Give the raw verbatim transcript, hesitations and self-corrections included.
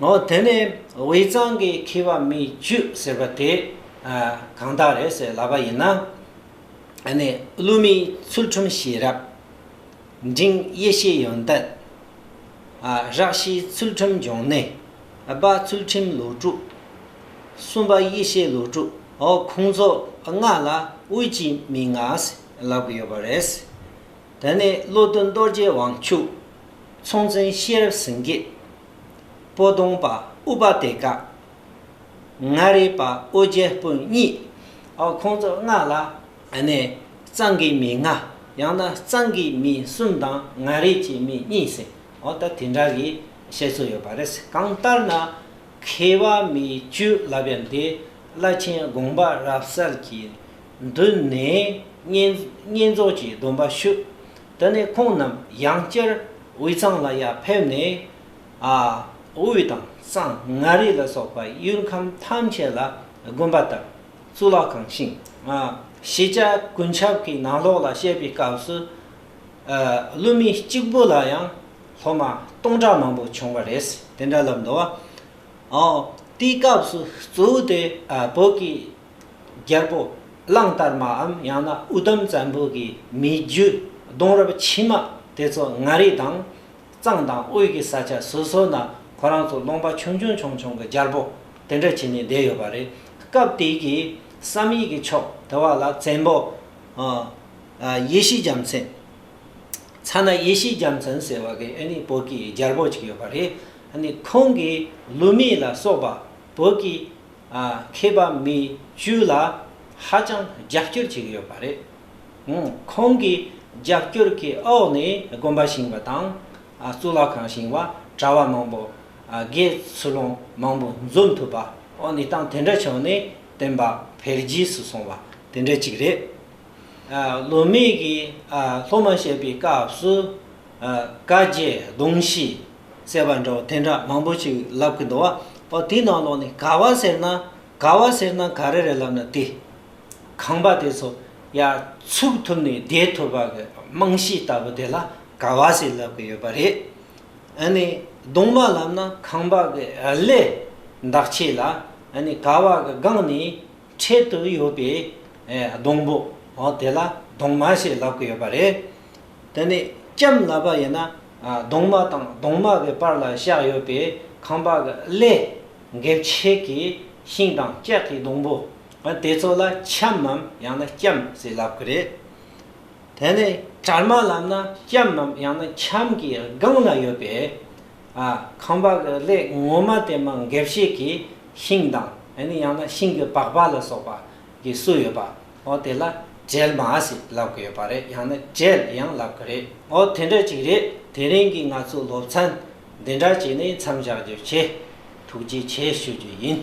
འོ་དེ་ནས་དབུས་གཙང་གི་མཁས་པ་མི་བཅུ་ཟེར་བ་དེ་ཨ་གང་དག་རེད་ཟེར་ལབ་པ་ཡིན་ན། ཨ་ནི་ཀླུ་མེས་ཚུལ་ཁྲིམས་ཤེས་རབ། འབྲིང་ཡེ་ཤེས་ཡོན་ཏན། ཨ་རག་ཤེས་ཚུལ་ཁྲིམས་འབྱུང་གནས། ཨ་སྦ་ཚུལ་ཁྲིམས་ལོ་དྲུག། གསུམ་པ་ཡེ་ཤེས་ལོ་དྲུག། འོ་ཁོང་ཚོ་ལྔ་ལ་དབུས་ཀྱི་མི་ལྔ་ཟེར་ལབ་ཀྱི་ཡོད་པ་རེད། དེ་ནས་བློ་བརྟན་རྡོ་རྗེ་དབང་ཕྱུག། ཚོང་བཙན་ཤེས་རབ་སེང་གེ། པོ་ཏོང་པ་ཨུ་པ་དེ་ཀ། མངའ་རིས་པ་ཨོ་རྒྱན་སྤུན་གཉིས། ཨོ་ཁོང་ཚོ་ལྔ་ལ་ཨ་ནི་གཙང་གི་མི་ལྔ། ཡང་ན་གཙང་གི་མི་གསུམ་དང་མངའ་རིས་ཀྱི་མི་གཉིས་ཟེར། ཨོ་ད་དེ་འདྲ་གི་བཤད་སྲོལ་ཡོད་པ་རེད། གང་ལྟར་ན་མཁས་པ་མི་བཅུ་ལབ་ཡ་དེ་བླ་ཆེན་དགོངས་པ་རབ་གསལ་གྱི་མདུན་ནས་བསྙེན་བསྙེན་རྫོགས་ཀྱི་སྡོམ་པ་ཞུ། དེ་ནས་ཁོང་རྣམས་ཡང་བསྐྱར་དབུས་གཙང་ལ་ཡར་ཕེབས་ནས། ཨ་དབུས་དང་གཙང་མངའ་རིས་ལ་སོགས་པ་ཡུལ་ཁམས་ཐམས་ཅད་ལ་དགོན་པ་བཏབ། གཙུག་ལག་ཁང་བཞེངས། ཨ་ཤེས་བྱ་ཀུན་ཁྱབ་ཀྱི་ནང་ལོགས་ལ་བཤད་པའི་སྐབས་སུ། ཨ་ཀླུ་མེ་གཅིག་པུ་ལ་ཡང་སློབ་མ་སྟོང་ཕྲག་མང་པོ་བྱུང་བ་རེད། དེ་འདྲ་ལབ་འདུག་བ། ཨོ། དེའི་སྐབས་སུ་གཙོ་བོ་དེ་ཨ་བོད་ཀྱི་རྒྱལ་པོ་གླང་དར་མའམ་ཡང་ན་དབུས་གཏམ་བཙན་པོ་གི་མི་རྒྱུད་གདུང་རབས་ཕྱི་མ་དེ་ཚོ་མངའ་རིས་དང་གཙང་དང་དབུས་ཀྱི་ས་ཆ་སོ་སོ་ན་ཁོ་རང་ཚོ་ལུང་པ་ཆུང་ཆུང་ཆུང་ཆུང་གི་རྒྱལ་པོ་དེ་འདྲ་བྱས་ནས་བསྡད་ཡོད་པ་རེད། སྐབས་དེ་གི་བསམ་ཡས་ཀྱི་ཕྱོགས་དེ་བ་ལ་བཙན་པོ་ཨ་ཨ་ཡེ་ཤེས་རྒྱལ་མཚན། ཚ་ན་ཡེ་ཤེས་རྒྱལ་མཚན་ཟེར་བ་གི་ཨ་ནི་བོད་ཀྱི་རྒྱལ་པོ་ཅིག་ཡོད་པ་རེད། ཨ་ནི་ཁོང་གིས་ཀླུ་མེ་ལ་སོགས་པ་བོད་ཀྱི་ཨ་མཁས་པ་མི་བཅུ་ལ་ཧ་ཅང་རྒྱབ་སྐྱོར་བྱེད་ཀྱི་ཡོད་པ་རེད། ཨང་། ཁོང་གི་རྒྱབ་སྐྱོར་གྱི་འོག་ནས་དགོན་པ་བཞེངས་པ་དང་ཨ་གཙུག་ལག་ཁང་བཞེངས་པ། གྲྭ་བ་མང་པོ་ཨ་དགེ་ཚུལ་སློང་མང་པོ་འཛོམས་ཐུབ་པ། འོ་གནས་སྟངས་དེ་འདྲ་བྱུང་ནས་བསྟན་པ་འཕེལ་རྒྱས་སུ་སོང་བ་དེ་འདྲ་ཅིག་རེད། ཨ་ཀླུ་མེ་གིས་ཨ་སློབ་མ་བཤད་པའི་སྐབས་སུ་ཨ་བཀའ་བརྒྱད་གདུང་བཞི་ཟེར་བ་འདྲ་བོ་དེ་འདྲ་མང་པོ་ཅིག་ལབ་ཀྱི་འདུག་བ། ཨོ་དེའི་ནང་ལོགས་ནས་དགའ་བ་ཟེར་ན་དགའ་བ་ཟེར་ན་ག་རེ་རེད་ལབ་ན་དེ། ཁང་པ་དེ་ཚོ་ཡར་ཚུགས་ཐུབ་ནས་བསྡད་ཐུབ་པ་གི་རྨང་གཞི་ལྟ་བུ་དེ་ལ་དགའ་བ་ཟེར་ལབ་ཀྱི་ཡོད་པ་རེད། ཨ་ནི་གདུང་མ་ལབ་ན་ཁང་པ་གི་ཀླད་འདེགས་བྱེད་ལ་ཨ་ནི་ཀ་བ་གི་སྒང་ནས་འཕྲེད་དུ་ཡོད་པའི་ཨེ་སྡོང་པོ། འོ་དེ་ལ་གདུང་མ་ཞེས་ལབ་ཀྱི་ཡོད་པ་རེད། དེ་ནས་ལྕམ་ལབ་པ་ཡིན་ན་ཨ་གདུང་མ་དང་གདུང་མ་གི་བར་ལ་བཞག་ཡོད་པའི་ཁང་པ་གི་ཀླད་འགེབས་བྱེད་ཀྱི་ཤིང་དང་ལྕགས་ཀྱི་སྡོང་པོ། ཨ་དེ་ཚོ་ལ་ལྕམ་མམ་ཡང་ན་ལྕམ་ཞེས་ལབ་ཀྱི་རེད། དེ་ནས་དྲར་མ་ལབ་ན་ལྕམ་མམ་ཡང་ན་ལྕམ་གྱི་སྒང་ལ་ཡོད་པའི་ཨ་ཁང་པ་གི་ཀླད་ངོ་མ་དེ་མར་འགེབས་བྱེད་ཀྱི་ཤིང་དང་ཨ་ནི་ཡང་ན་ཤིང་གི་པགས་པ་ལ་སོགས་པ་གིས་བསུ་ཡོད་པ། འོ་དེ་ལ་དྲལ་མ་ཞེས་ལབ་ཀྱི་ཡོད་པ་རེད། ཡང་ན་དྲལ་ཡང་ལབ་ཀྱི་རེད། འོ་དེ་འདྲ་ཅིག་རེད། དེ་རིང་གི་ང་ཚོའི་སློབ་ཚན་འདི་འདྲ་བྱས་ནས་མཚམས་བཞག་རྒྱུ་བྱས། ཐུགས་རྗེ་ཆེ་ཞུ་རྒྱུ་ཡིན།